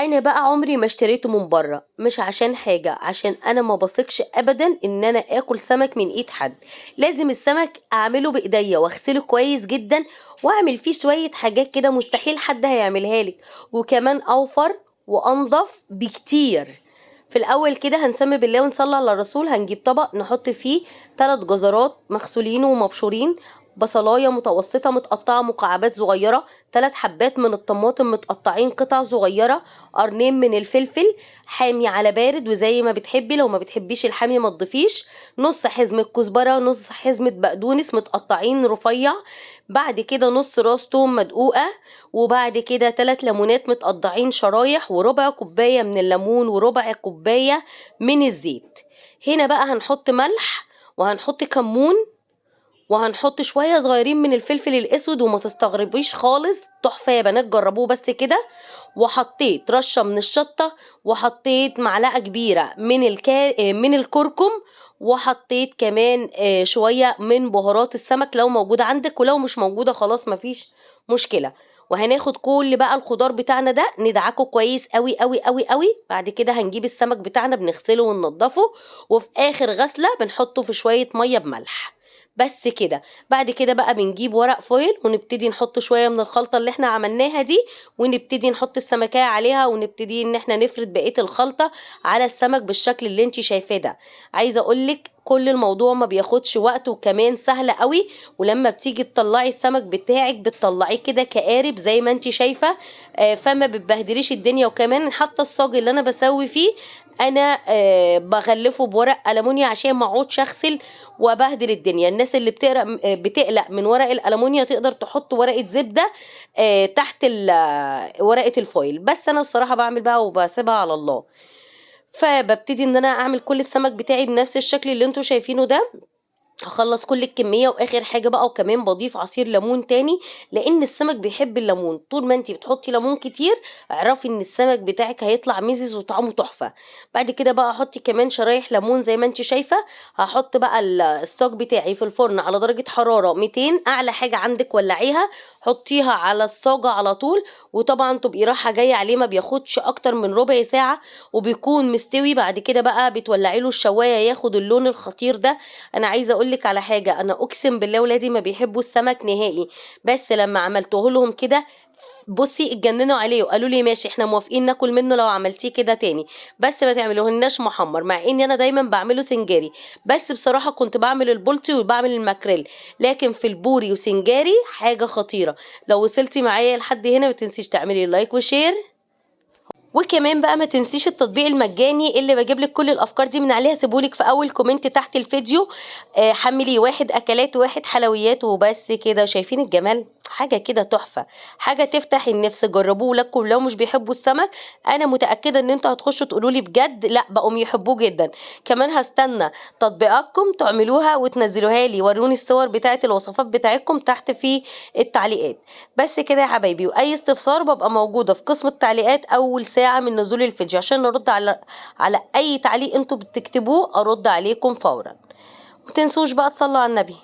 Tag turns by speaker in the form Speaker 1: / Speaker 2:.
Speaker 1: انا بقى عمري ما اشتريته من بره، مش عشان حاجة، عشان انا ما بثقش ابدا ان انا اكل سمك من ايد حد. لازم السمك اعمله بايديا واغسله كويس جدا واعمل فيه شوية حاجات كده مستحيل حد هيعملها لك، وكمان اوفر وانضف بكتير. في الاول كده هنسمي بالله ونصلي على الرسول. هنجيب طبق نحط فيه 3 جزرات مغسولين ومبشورين، بصلايه متوسطه متقطعه مكعبات صغيرة، 3 حبات من الطماطم متقطعين قطع صغيرة، قرنين من الفلفل حامي على بارد وزي ما بتحبي، لو ما بتحبيش الحامي ما تضيفيش، نص حزمه كزبره، نص حزمه بقدونس متقطعين رفيع، بعد كده نص راس توم مدقوقه، وبعد كده 3 ليمونات متقطعين شرايح، وربع كوباية من الليمون، وربع كوباية من الزيت. هنا بقى هنحط ملح وهنحط كمون وهنحط شوية صغيرين من الفلفل الاسود، وما تستغربيش خالص، تحفة يا بنات، جربوه بس كده. وحطيت رشه من الشطه، وحطيت معلقه كبيرة من الكركم، وحطيت كمان شوية من بهارات السمك لو موجودة عندك، ولو مش موجودة خلاص مفيش مشكلة. وهناخد كل بقى الخضار بتاعنا ده ندعكه كويس قوي قوي قوي قوي. بعد كده هنجيب السمك بتاعنا بنغسله وننضفه، وفي اخر غسله بنحطه في شوية مية بملح بس كده. بعد كده بقى بنجيب ورق فويل ونبتدي نحط شوية من الخلطة اللي احنا عملناها دي، ونبتدي نحط السمكيه عليها، ونبتدي ان احنا نفرد بقية الخلطة على السمك بالشكل اللي انت شايفاه ده. عايزه اقولك كل الموضوع ما بياخدش وقت، وكمان سهل قوي. ولما بتيجي تطلعي السمك بتاعك بتطلعيه كده كقارب زي ما انت شايفه، فما بتبهدليش الدنيا. وكمان حتى الصاج اللي انا بسوي فيه انا بغلفه بورق ألمونيا عشان ما اقعدش اغسل وابهدل الدنيا. الناس اللي بتقلق من ورق الألمونيا تقدر تحط ورقة زبدة تحت ورقة الفويل، بس انا الصراحة بعمل بقى وبسيبها على الله. فببتدي ان انا اعمل كل السمك بتاعي بنفس الشكل اللي انتوا شايفينه ده. هخلص كل الكمية. واخر حاجة بقى وكمان بضيف عصير ليمون تاني، لان السمك بيحب الليمون. طول ما انتي بتحطي ليمون كتير اعرفي ان السمك بتاعك هيطلع مزز وطعمه تحفة. بعد كده بقى احطي كمان شرايح ليمون زي ما انتي شايفة. هحط بقى الصاج بتاعي في الفرن على درجة حرارة 200، اعلى حاجة عندك ولعيها، حطيها على الصاجة على طول، وطبعا تبقي رايحة جاية عليه، ما بياخدش اكتر من ربع ساعة وبيكون مستوي. بعد كده بقى بتولعي له الشواية ياخد اللون الخطير ده. انا عايزة اقول لك على حاجة، انا اقسم بالله ولادي ما بيحبوا السمك نهائي، بس لما عملته لهم كده بصي اتجننوا عليه وقالوا لي ماشي احنا موافقين ناكل منه لو عملتيه كده تاني، بس ما تعملوهناش محمر. مع اني انا دايما بعمله سنجاري، بس بصراحة كنت بعمل البلطي وبعمل الماكريل، لكن في البوري وسنجاري حاجة خطيرة. لو وصلتي معايا لحد هنا ما تنسيش تعملي like و share، وكمان بقى ما تنسيش التطبيق المجاني اللي بجيب لك كل الافكار دي من عليها، سيبولك في اول comment تحت الفيديو. حملي 1 اكلات و1 حلويات وبس كده. شايفين الجمال؟ حاجة كده تحفة، حاجة تفتح النفس. جربوه لكم لو مش بيحبوا السمك، انا متاكدة ان انتوا هتخشوا تقولوا لي بجد لا بقوم يحبوه جدا. كمان هستنى تطبيقاتكم تعملوها وتنزلوها لي، وروني الصور بتاعه الوصفات بتاعتكم تحت في التعليقات. بس كده يا حبايبي، واي استفسار ببقى موجودة في قسم التعليقات اول ساعة من نزول الفيديو عشان نرد على اي تعليق انتوا بتكتبوه، ارد عليكم فورا. متنسوش بقى تصلوا على النبي.